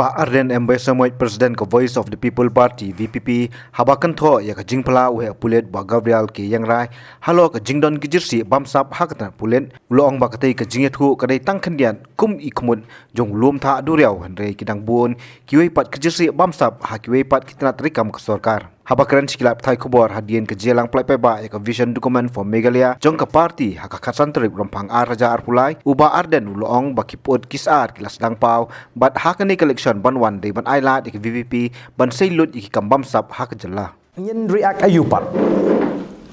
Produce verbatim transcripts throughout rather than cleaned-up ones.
Bah Ardent M Basaiawmoit, President ka Voice of the People Party, V P P, haba kynthoh ïa ka jingphla u heh pulit Bah Gabriel K Iangrai halor ka jingdon ki jersey bamsap ha ka tnat pulit, u la ong ba katei ka jingïathuh ka dei tang khyndiat kum i khmut jong u lum thah duriaw, hynrei ki dang bun kiwei pat ki jersey bamsap ha kiwei pat ki tnat treikam ka sorkar. Haba kren sha ki lad pathai khubor hadien ka jingïalang pyllait paidbah ïa ka Vision Document for Meghalaya jong ka party ha ka khatsan tarik Rymphang ar hajar arphew lai, u Bah Ardent u la ong ba ki pud ki sar ki la sdang paw, bad ha kane ka election ban wan dei ban ailad ïa ka V P P ban sei lut ïa ki kam bamsap ha ka jylla. Ngin react aïu pat?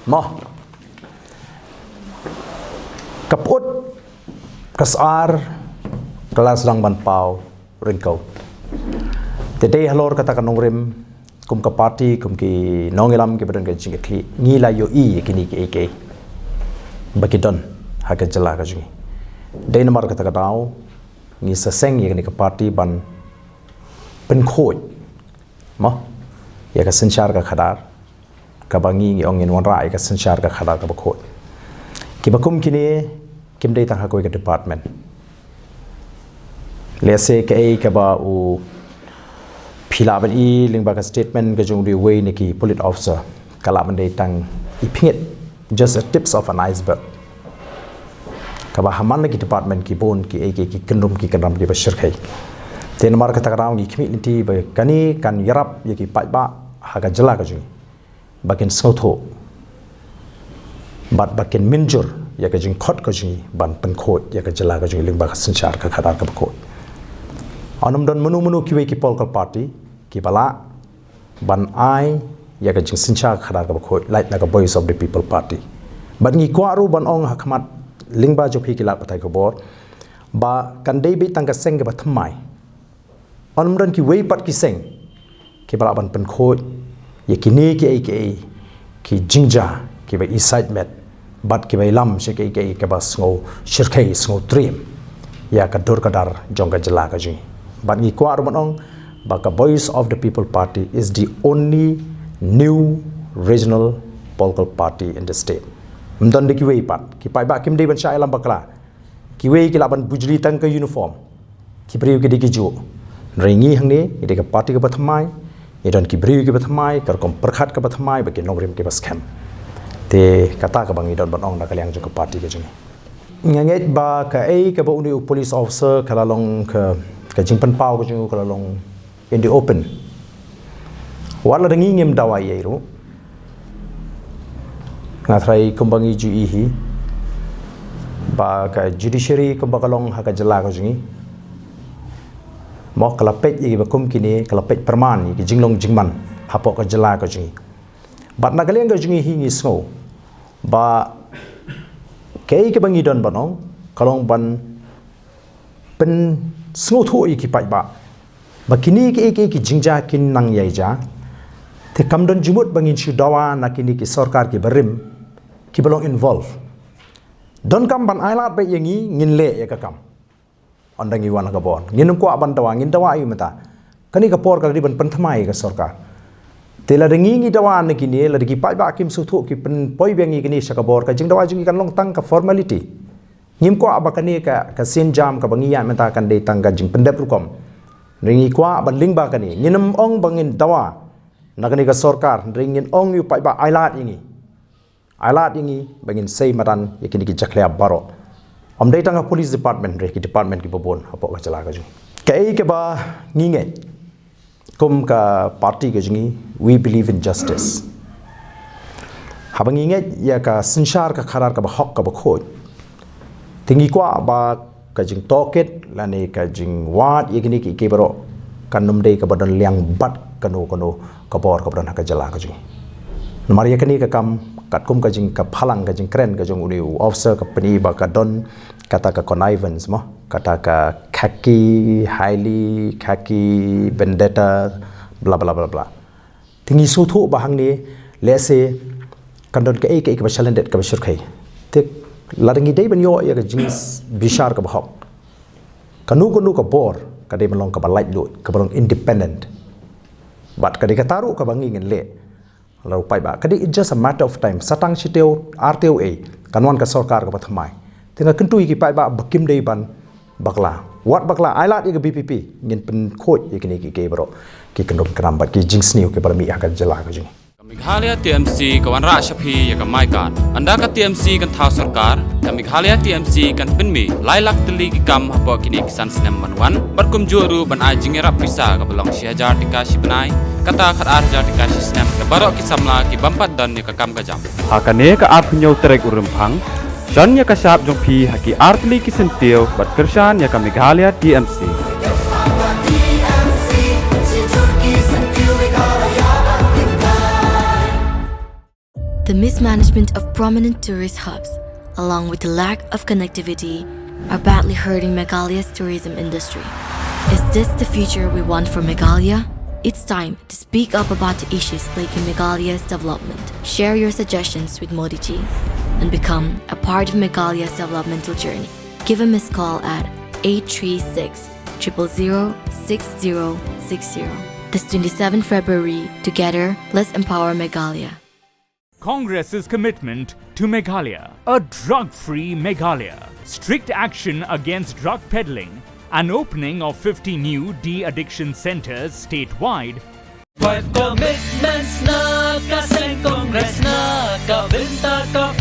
Mo. Ka pud ka sar ka la sdang ban paw ryngkew. Te dei halor kata ka nongrim, kum ka party, kum ki nongïalam kiba don ka jingkitkhlieh, ngi la ïohi ïa kine kiei kiei ba ki don ha ka jylla ka jong ngi. Dei namar kata ka daw ngi sa seng ïa kane ka party ban pynkhuid, mo, ïa ka synshar ka khadar kaba ngi, ngi ong ngin wanrah ïa ka synshar ka khadar kaba khuid. Kiba kum kine kim dei tang ha kawei ka department. Lehse kaei kaba u phi lah ban i lyngba ka statement ka jong uwei na ki police officer ka lah ban dei tang i pynïaid, just a tips of an iceberg. Kaba ha man la ki department ki bun kiei kiei ki kyndrum ki kyndram kiba shyrkhei. Te namar kata ka daw ngi khmih lynti ba kane kan ïarap ïa ki paidbah ha ka jylla ka jong ngi ba kin sngewthuh bad ba kin mynjur ïa ka jingkhot ka jong ngi ban pynkhuid ïa ka jylla ka jong ngi lyngba ka synshar ka khadar kaba khuid. Ym don mano mano kiwei ki political party kiba lah ban ai ïa ka jingsynshar ka khadar kaba khuid lait na ka Voice of the People Party. Bad ngi kwah ruh ban ong ha khmat lyngba jong phi ki lad pathai khubor ba kan dei beit tang ka seng kaba thymmai. Ym don kiwei pat ki seng kiba lah ban pynkhuid ïa kine kiei kiei ki jingjia kiba i sait met bad kiba i lam sha kiei kiei kiba sngew shyrkhei, sngew triem ïa ka dur ka dar jong ka jylla ka jong ngi. Bad ngi kwah ruh ban ong ba ka Voice of the People Party is the only new regional political party in the state. Ym don de kiwei pat, ki paidbah kim dei ban shah ïalam bakla. Kiwei ki lah ban bujli tang ka uniform, ki briew ki dei kijuh. Hynrei ngi hangne ngi dei ka party kaba thymmai, ngi don ki briew kiba thymmai, ka rukom pyrkhat kaba thymmai, bad ki nongrim kiba skhem. Te kata kaba ngi don ban ong na ka liang jong ka party ka jong ngi. Nga ngeit ba kaei kaba une u police officer ka la long ka, ka jingpynpaw ka jong u ka la long in the open. Wat la da ngi ngim dawa ei ei ruh, nga tharai kumba ngi ju i hi ba ka judiciary kumba ka long ha ka jylla ka jong ngi, mo, ka la peit ïa kiba kum kine, ka la peit pyrman ïa ki jinglong jingman hapoh ka jylla ka jong ngi. Bad na ka liang ka jong ngi hi ngi sngew ba kaei kaba ngi don ban ong ka long ban pynsngewthuh ïa ki paidbah ba kine kiei kiei ki jingjia kin nang ïai jia. Te kam don jingmut ba ngin shu dawa na kine ki sorkar kiba rim kiba long involve. Donkam ban ailad beit ïa ngi, ngin leh ïa ka kam. Ynda ngi wan ha ka bor, ngin ym kwah ban dawa, ngin dawa aïu mynta? Kane ka por ka la dei ban pynthymmai ïa ka sorkar. Te lada ngi ngi dawa na kine, lada ki paidbah kim sngewthuh, ki pynpoi biang ïa kine sha ka bor, ka jingdawa jong ngi kan long tang ka formality. Ngim kwah ba kane ka, ka sienjam kaba ngi ïaid mynta kan dei tang ka jingpyndep rukom. Hynrei ngi kwah ban lyngba kane, ngin ym ong ba ngin dawa na kane ka sorkar, hynrei ngin ong ïa u paidbah ailad ïa ngi. Ailad ïa ngi ba ngin sei madan ïa kine ki jakhlia baroh. Ym dei tang ka police department, hynrei ki department kiba bun hapoh ka jylla ka jong ngi. Kaei kaba ngi ngeit kum ka party ka jong ngi, we believe in justice. Haba ngi ngeit ïa ka synshar ka khadar kaba hok kaba khuid, te ngi kwah ba ka jingtohkit lane ka jingwad ïa kine kiei kiei baroh kan ym dei kaba don liang bad kano kano ka bor kaba don ha ka jylla ka jong ngi. Namar ïa kane ka kam, katkum ka jing, ka phalang, ka jingkren ka jong une u officer, ka pyni ba ka don kata ka connivance, mo, kata ka khaki, highly khaki vendetta, bla bla bla bla. Te ngi sngewthuh ba hangne lehse kan don kaei kaei kaba shalyndet kaba shyrkhei. Te lada ngi dei ban ïoh ïa ka jingbishar kaba hok, kano kano ka bor ka dei ban long kaba laitluid, kaba long independent. Bad ka dei kata ruh kaba ngi ngin leh. Lada u paidbah, ka dei, it's just a matter of time. Sa tang shi taïew, ar taïew ei, kan wan ka sorkar kaba thymmai. Te nga kyntu ïa ki paidbah ba kim dei ban bakla, wat bakla, ai lad ïa ka B P P, ngin pynkhuid ïa kine ki, ki baroh ki kyndon kynram bad ki jingsniew kiba la mih ha ka jylla ka jong ngi. Ka Meghalaya T M C ka wanrah sha phi ïa ka MyGhar. Ynda ka T M C kan thaw sorkar, ka Meghalaya T M C kan pynmih lai lak tylli ki kam hapoh kine ki san snem ban wan, bad kumjuh ruh ban ai jingïarap pisa kaba long shi hajar tyngka shi bnai, kata khatar hajar tyngka shi snem, da baroh ki samla ki bym pat don ïa ka kam ka jam. Ha kane ka arphew tarik u Rymphang, shon ïa ka shap jong phi ha ki artylli ki syntiew bad kyrshan ïa ka Meghalaya T M C. The mismanagement of prominent tourist hubs, along with the lack of connectivity, are badly hurting Meghalaya's tourism industry. Is this the future we want for Meghalaya? It's time to speak up about the issues plaguing Meghalaya's development. Share your suggestions with Modi ji and become a part of Meghalaya's developmental journey. Give a missed call at eight three six, triple zero, six zero six zero. This twenty-seventh February, together, let's empower Meghalaya. Congress's commitment to Meghalaya. A drug-free Meghalaya. Strict action against drug peddling. An opening of fifty new de-addiction centres statewide. Five commitments na ka seng Congress na ka bynta ka